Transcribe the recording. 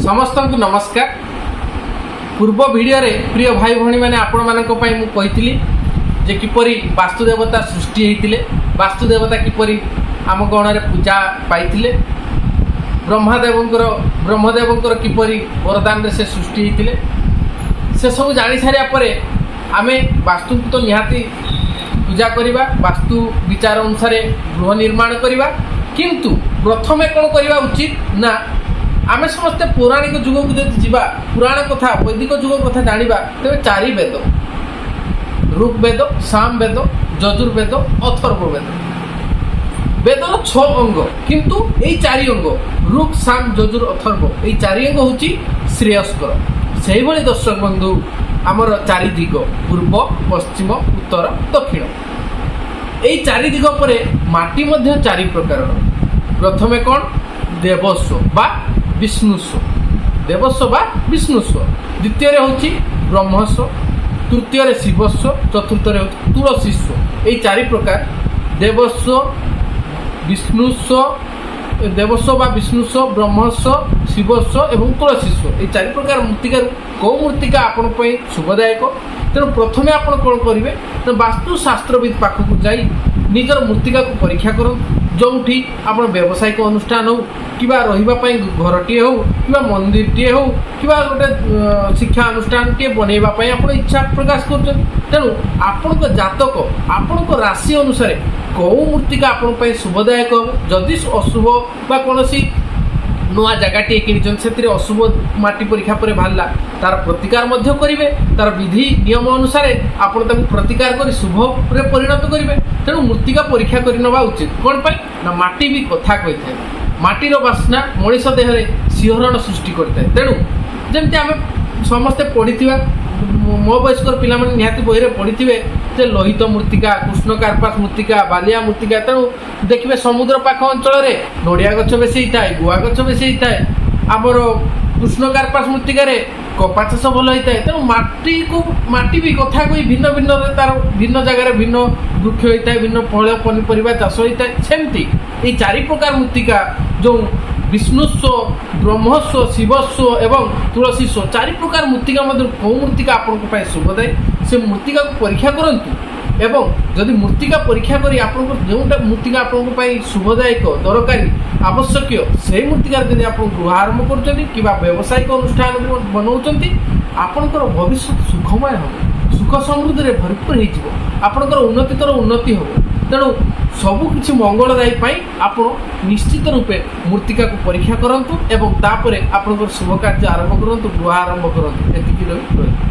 ସମସ୍ତଙ୍କୁ ନମସ୍କାର। ପୂର୍ବ ଭିଡ଼ିଓରେ, ପ୍ରିୟ ଭାଇ ଭଉଣୀମାନେ, ଆପଣମାନଙ୍କ ପାଇଁ ମୁଁ କହିଥିଲି ଯେ କିପରି ବାସ୍ତୁଦେବତା ସୃଷ୍ଟି ହେଇଥିଲେ, ବାସ୍ତୁଦେବତା କିପରି ଆମ ଗଣରେ ପୂଜା ପାଇଥିଲେ, ବ୍ରହ୍ମଦେବଙ୍କର କିପରି ବରଦାନରେ ସେ ସୃଷ୍ଟି ହେଇଥିଲେ। ସେସବୁ ଜାଣି ସାରିବା ପରେ ଆମେ ବାସ୍ତୁକୁ ତ ନିହାତି ପୂଜା କରିବା, ବାସ୍ତୁ ବିଚାର ଅନୁସାରେ ଗୃହ ନିର୍ମାଣ କରିବା। କିନ୍ତୁ ପ୍ରଥମେ କ'ଣ କରିବା ଉଚିତ ନା, ଆମେ ସମସ୍ତେ ପୌରାଣିକ ଯୁଗକୁ ଯଦି ଯିବା, ପୁରାଣ କଥା, ବୈଦିକ ଯୁଗ କଥା ଜାଣିବା, ତେବେ ଚାରି ବେଦ, ଋଗ୍ବେଦ, ସାମବେଦ, ଯଜୁର୍ବେଦ, ଅଥର୍ବ ବେଦ। ବେଦର ଛଅ ଅଙ୍ଗ, କିନ୍ତୁ ଏଇ ଚାରି ଅଙ୍ଗ, ଋକ୍, ସାମ, ଯଜୁର, ଅଥର୍ବ, ଏଇ ଚାରି ଅଙ୍ଗ ହେଉଛି ଶ୍ରେୟସ୍କର। ସେଇଭଳି ଦର୍ଶକ ବନ୍ଧୁ, ଆମର ଚାରି ଦିଗ, ପୂର୍ବ, ପଶ୍ଚିମ, ଉତ୍ତର, ଦକ୍ଷିଣ। ଏଇ ଚାରି ଦିଗ ପରେ ମାଟି ମଧ୍ୟ ଚାରି ପ୍ରକାରର। ପ୍ରଥମେ କ'ଣ? ଦେବସ୍ୱ ବା ବିଷ୍ଣୁସ୍ୱ, ଦେବସ୍ୱ ବା ବିଷ୍ଣୁସ୍ୱ। ଦ୍ୱିତୀୟରେ ହେଉଛି ବ୍ରହ୍ମସ୍ୱ, ତୃତୀୟରେ ଶିବସ୍ୱ, ଚତୁର୍ଥରେ ହେଉଛି ତୁଳସୀସ୍ୱ। ଏଇ ଚାରି ପ୍ରକାର, ଦେବସ୍ୱ, ବିଷ୍ଣୁସ୍ୱ, ଦେବସ୍ୱ ବା ବିଷ୍ଣୁସ୍ୱ, ବ୍ରହ୍ମସ୍ୱ, ଶିବସ୍ୱ ଏବଂ ତୁଳସୀସ୍ୱ। ଏଇ ଚାରି ପ୍ରକାର ମୂର୍ତ୍ତିକାରୁ କେଉଁ ମୂର୍ତ୍ତିକା ଆପଣଙ୍କ ପାଇଁ ଶୁଭଦାୟକ? ତେଣୁ ପ୍ରଥମେ ଆପଣ କ'ଣ କରିବେ ନା, ବାସ୍ତୁଶାସ୍ତ୍ରବିଦ ପାଖକୁ ଯାଇ ନିଜର ମୂର୍ତ୍ତିକାକୁ ପରୀକ୍ଷା କରନ୍ତୁ। ଯେଉଁଠି ଆପଣ ବ୍ୟବସାୟିକ ଅନୁଷ୍ଠାନ ହେଉ କିମ୍ବା ରହିବା ପାଇଁ ଘରଟିଏ ହେଉ କିମ୍ବା ମନ୍ଦିରଟିଏ ହେଉ କିମ୍ବା ଗୋଟେ ଶିକ୍ଷା ଅନୁଷ୍ଠାନଟିଏ ବନେଇବା ପାଇଁ ଆପଣ ଇଚ୍ଛା ପ୍ରକାଶ କରୁଛନ୍ତି, ତେଣୁ ଆପଣଙ୍କ ଜାତକ, ଆପଣଙ୍କ ରାଶି ଅନୁସାରେ କେଉଁ ମୂର୍ତ୍ତିକା ଆପଣଙ୍କ ପାଇଁ ଶୁଭଦାୟକ ହେବ। ଯଦି ଅଶୁଭ ବା କୌଣସି ନୂଆ ଜାଗାଟିଏ କିଣିଛନ୍ତି, ସେଥିରେ ଅଶୁଭ ମାଟି ପରୀକ୍ଷା ପରେ ବାହାରିଲା, ତାର ପ୍ରତିକାର ମଧ୍ୟ କରିବେ। ତାର ବିଧି ନିୟମ ଅନୁସାରେ ଆପଣ ତାକୁ ପ୍ରତିକାର କରି ଶୁଭରେ ପରିଣତ କରିବେ। ତେଣୁ ମୂର୍ତ୍ତିକା ପରୀକ୍ଷା କରି ନେବା ଉଚିତ। କ'ଣ ପାଇଁ ନା, ମାଟି ବି କଥା କହିଥାଏ। ମାଟିର ବାସ୍ନା ମଣିଷ ଦେହରେ ଶିହରଣ ସୃଷ୍ଟି କରିଥାଏ। ତେଣୁ ଯେମିତି ଆମେ ସମସ୍ତେ ପଢ଼ିଥିବା, ମୋ ବୟସ୍କର ପିଲାମାନେ ନିହାତି ବହିରେ ପଢ଼ିଥିବେ ଯେ ଲୋହିତ ମୃତ୍ତିକା, କୃଷ୍ଣ କାର୍ପାସ ମୃତ୍ତିକା, ବାଲିଆ ମୃତ୍ତିକା। ତେଣୁ ଦେଖିବେ, ସମୁଦ୍ର ପାଖ ଅଞ୍ଚଳରେ ନଡ଼ିଆ ଗଛ ବେଶୀ ହେଇଥାଏ, ଗୁଆ ଗଛ ବେଶୀ ହେଇଥାଏ। ଆମର କୃଷ୍ଣ କାର୍ପାସ ମୃତ୍ତିକାରେ କପା ଚାଷ ଭଲ ହେଇଥାଏ। ତେଣୁ ମାଟି ବି କଥା କହି ଭିନ୍ନ ଭିନ୍ନରେ ତାର ଭିନ୍ନ ଜାଗାରେ ଭିନ୍ନ ବୃକ୍ଷ ହେଇଥାଏ, ଭିନ୍ନ ଫଳ ପନିପରିବା ଚାଷ ହେଇଥାଏ। ସେମିତି ଏଇ ଚାରି ପ୍ରକାର ମୃତ୍ତିକା, ଯେଉଁ ବିଷ୍ଣୁସ୍ୱ, ବ୍ରହ୍ମସ୍ୱ, ଶିବସ୍ୱ ଏବଂ ତୁଳସୀସ୍ୱ, ଚାରି ପ୍ରକାର ମୃତ୍ତିକା ମଧ୍ୟରୁ କେଉଁ ମୃତ୍ତିକା ଆପଣଙ୍କ ପାଇଁ ଶୁଭଦାୟୀ, ସେ ମୃତ୍ତିକାକୁ ପରୀକ୍ଷା କରନ୍ତୁ। ଏବଂ ଯଦି ମୃତ୍ତିକା ପରୀକ୍ଷା କରି ଆପଣଙ୍କ ଯେଉଁଟା ମୃତ୍ତିକା ଆପଣଙ୍କ ପାଇଁ ଶୁଭଦାୟକ, ଦରକାରୀ, ଆବଶ୍ୟକୀୟ, ସେଇ ମୃତ୍ତିକାରେ ଯଦି ଆପଣ ଗୃହ ଆରମ୍ଭ କରୁଛନ୍ତି କିମ୍ବା ବ୍ୟବସାୟିକ ଅନୁଷ୍ଠାନ ବନାଉଛନ୍ତି, ଆପଣଙ୍କର ଭବିଷ୍ୟତ ସୁଖମୟ ହେବ, ସୁଖ ସମୃଦ୍ଧିରେ ଭରପୁର ହେଇଯିବ, ଆପଣଙ୍କର ଉନ୍ନତିତର ଉନ୍ନତି ହେବ। ତେଣୁ ସବୁ କିଛି ମଙ୍ଗଳଦାୟୀ ପାଇଁ ଆପଣ ନିଶ୍ଚିତ ରୂପେ ମୃତ୍ତିକାକୁ ପରୀକ୍ଷା କରନ୍ତୁ ଏବଂ ତାପରେ ଆପଣଙ୍କର ଶୁଭ କାର୍ଯ୍ୟ ଆରମ୍ଭ କରନ୍ତୁ, ଗୃହ ଆରମ୍ଭ କରନ୍ତୁ। ଏତିକି ରହି ରହିବ।